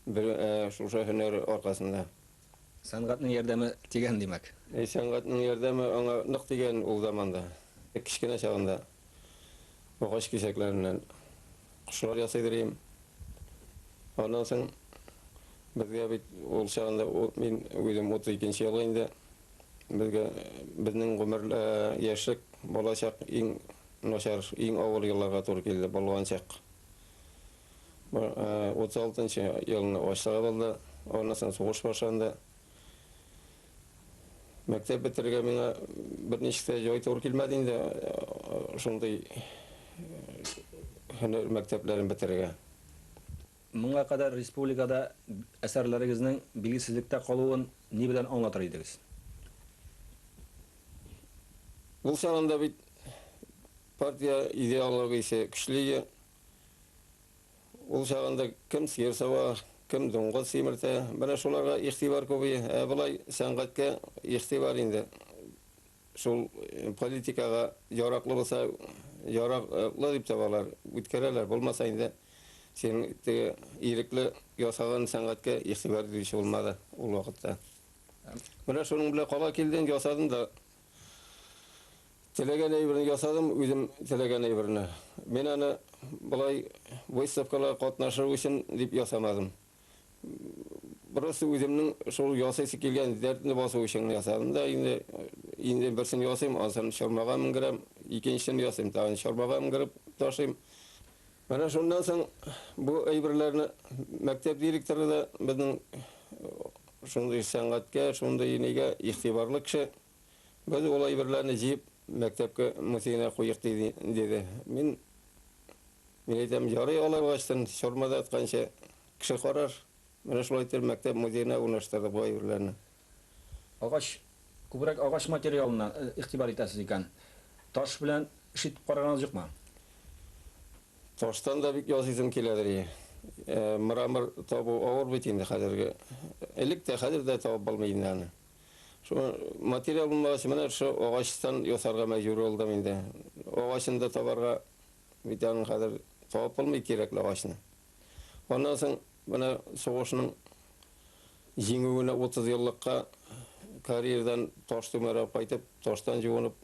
[SPEAKER 16] бер шушы һөнәре аркасында.
[SPEAKER 2] Сәнгатьнең ярдәме тигән, димәк.
[SPEAKER 16] Әй, сәнгатьнең ярдәме аңа нык тигән ул заманда. Кечкенә чагында агач кисәкләреннән кошлар ясыйдыр идем. Аннан соң безгә бит ул чагында мин үзем 32 нче елгы инде. Безгә безнең гомер яшьлек, балачак иң начар, иң авыр елларга туры килде, болганчык. 36 нчы елны ачлыгы булды, аннан соң сугыш башланды. Мәктәп бетерергә миңа берничек тә җай туры килмәде инде шундый һөнәр мәктәпләрен бетерергә.
[SPEAKER 2] Моңа кадәр республикада әсәрләрегезнең билгесезлектә калуын ни белән аңлатыр идегез?
[SPEAKER 16] Ул чагында бит партия идеологиясе көчле иде. Ул чагында кем сыер сава, кем дуңгыз симертә, менә шуларга игътибар күп иде. Ә болай сәнгатькә игътибар инде шул политикага яраклы булса, яраклы дип табалар, үткәрәләр. Булмаса инде синең теге ирекле ясаган сәнгатькә игътибар итүче булмады ул вакытта. Менә шуның белән кала килдем, ясадым да. Теләгән әйберне ясадым, үзем теләгән әйберне. Мин аны болай выставкаларга катнашыр өчен дип ясамадым. Просто үземнең шул ясыйсы килгән дәртне басу өчен генә ясадым да, инде инде берсен ясыйм, ансын чормага менгерәм, икенчесен ясыйм, тагын чормага менгереп ташлыйм. Менә шуннан соң бу әйберләрне мәктәп директоры да безнең шундый сәнгатькә, шундый нигә игътибарлы кеше. Без ул әйберләрне җыеп, мәктәпкә музеена куйык, диде. Мин, мин әйтәм, ярый алай булгачтын, чормада ятканчы кеше карар. Менә шулай итеп мәктәп музеена урнаштырдык бу әйберләрне.
[SPEAKER 2] Агач, күбрәк агач материалына игътибар итәсез икән. Таш белән эш итеп караганыгыз юкмы?
[SPEAKER 16] Таштан да бик ясыйсым киләдер и. Мрамор табу авыр бит инде хәзерге. Элек тә, хәзер дә табып булмый инде аны. Шуңа материал булмагач, менә шушы агачтан ясарга мәҗбүр булдым инде. Агачын да табарга бит аның хәзер табып булмый кирәкле агачны. Аннан соң менә сугышның җиңүенә 30 еллыкка карьердан таш түмәрәп кайтып, таштан җуынып,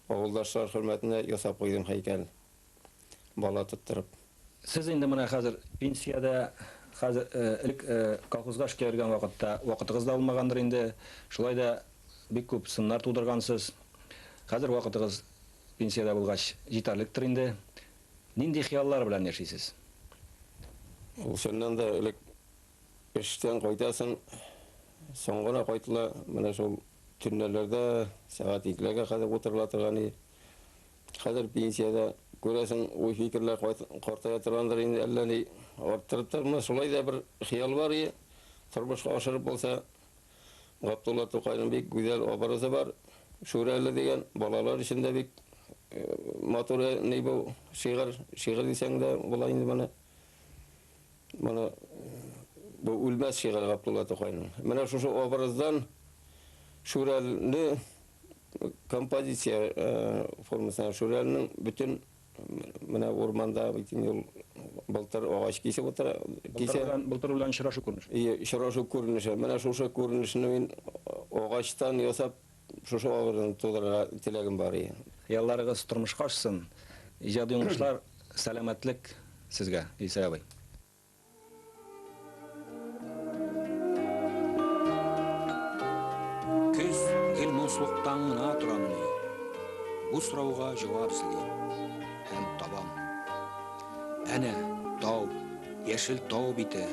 [SPEAKER 16] авылдашлар хөрмәтенә ясап куйдым һәйкәл. Бала тоттырып.
[SPEAKER 2] Сез инде менә хәзер пенсиядә, хәзер элек колхозга эшкә йөргән вакытта вакытыгыз да булмагандыр инде, шулай да бик күп сыннар тудыргансыз. Хәзер вакытыгыз пенсиядә булгач җитәрлектер инде. Нинди хыяллар белән яшисез?
[SPEAKER 16] Ул чыннан да элек эштән кайтасың, соң гына кайтыла, менә шул төнләләрдә сәгать икеләргә кадәр утырыла торган иде. Хәзер пенсиядә, күрәсең, уй-фикерләр картая торгандыр инде, әллә ни арттырып тормый. Шулай да бер хыял бар и, тормышка ашырып булса, Габдулла Тукайның бик гүзәл образы бар, Шүрәле дигән, балалар өчен дә бик матур ни бу шигырь, шигырь дисәң дә була инде моны. Моны бу үлмәс шигырь Габдулла Тукайның. Менә шушы образдан Шүрәле композиция формасына Шүрәленең бөтен менә урманда бит инде ул былтыр агач кисеп утыра.
[SPEAKER 2] Кисә. Былтыр белән очрашу күренеше.
[SPEAKER 16] Ие, очрашу күренеше. Менә шушы күренешне мин агачтан ясап, шушы образны тудырырга теләгем бар ие.
[SPEAKER 2] Хыялларыгыз тормышка ашсын, иҗади уңышлар, сәламәтлек сезгә, Илсөя абый.
[SPEAKER 1] Көз гел моңсулыктан гына торамыни? Бу сорауга җавап эзлим һәм табам. Әнә, тау, яшел тау бите.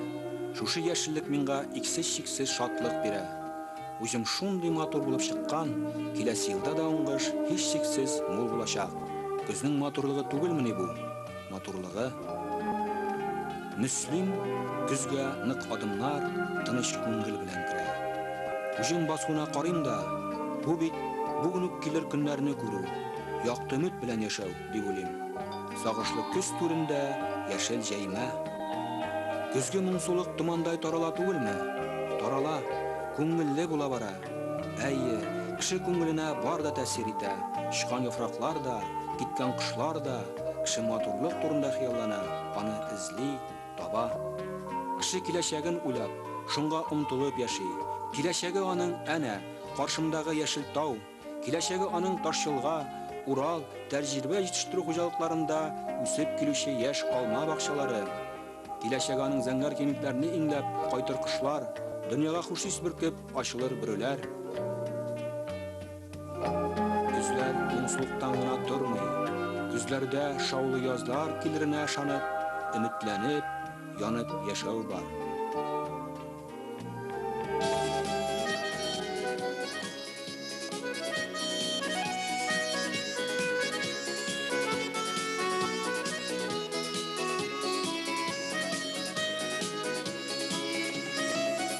[SPEAKER 1] Шушы яшеллек миңа иксез-чиксез шатлык бирә. Уҗым шундый матур булып чыккан, киләсе елда да уңыш һичшиксез мул булачак. Көзнең матурлыгы түгелмени бу? Матурлыгы. Мөслим көзгә нык адымнар, тыныч күңел белән керә. Уҗым басуына карыйм да, бу бит бүген үк килер көннәрне күрү, якты өмет белән яшәү, дип уйлыйм. Сагышлы көз түрендә яшел җәймә. Көзге моңсулык томандай тарала түгелме? Тарала, күңелле була бара. Әйе, кеше күңеленә бар да тәэсир итә. Очкан яфраклар да, киткән кошлар да, кеше матурлык турында хыяллана, аны эзли, таба. Кеше киләчәген уйлап, шуңа омтылып яши. Киләчәге аның әнә, каршымдагы яшел тау. Киләчәге аның Ташъелга, Урал, тәҗрибә җитештерү хуҗалыкларында үсеп килүче яшь алма бакчалары. Киләчәге аның зәңгәр киңлекләрне иңләп кайтыр кошлар, дөньяга хуш ис бөркеп ачылыр бөреләр. Көзләр моңсулыктан гына тормый. Көзләрдә шаулы язлар килеренә ышанып, өметләнеп, янып яшәү бар.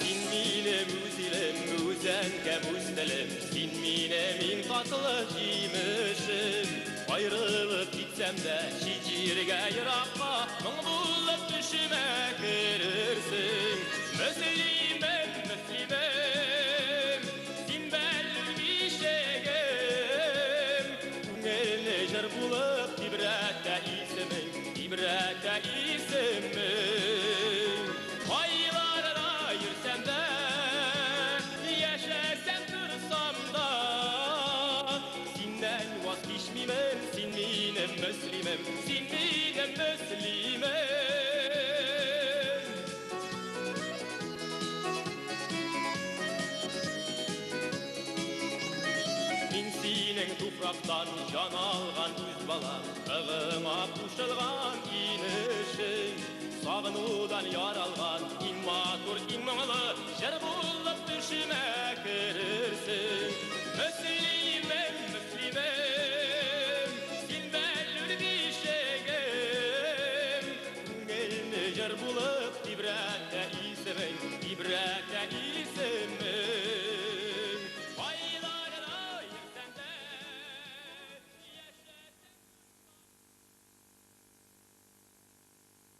[SPEAKER 17] Син минем үз илем, үз әнкәм, үз телем, Син минем иң татлы җимешем. Аерылып китсәм дә чит җиргә еракка, Моң булып төшемә керерсең. Мөслимем, Мөслимем, син бәллүр бишегем. Күңелне җыр булып тибрәтә исемең, Тибрәтә исемең. Кайларда йөрсәм дә, яшәсәм торсам да, Синнән ваз кичмимен, син минем Мөслимем, син минем Мөслимем. Мин синең туфрактан җан алган үз балаң, Ыгыңа кушылган инешең. Сагынудан яралган иң матур, иң моңлы җыр булып төшемә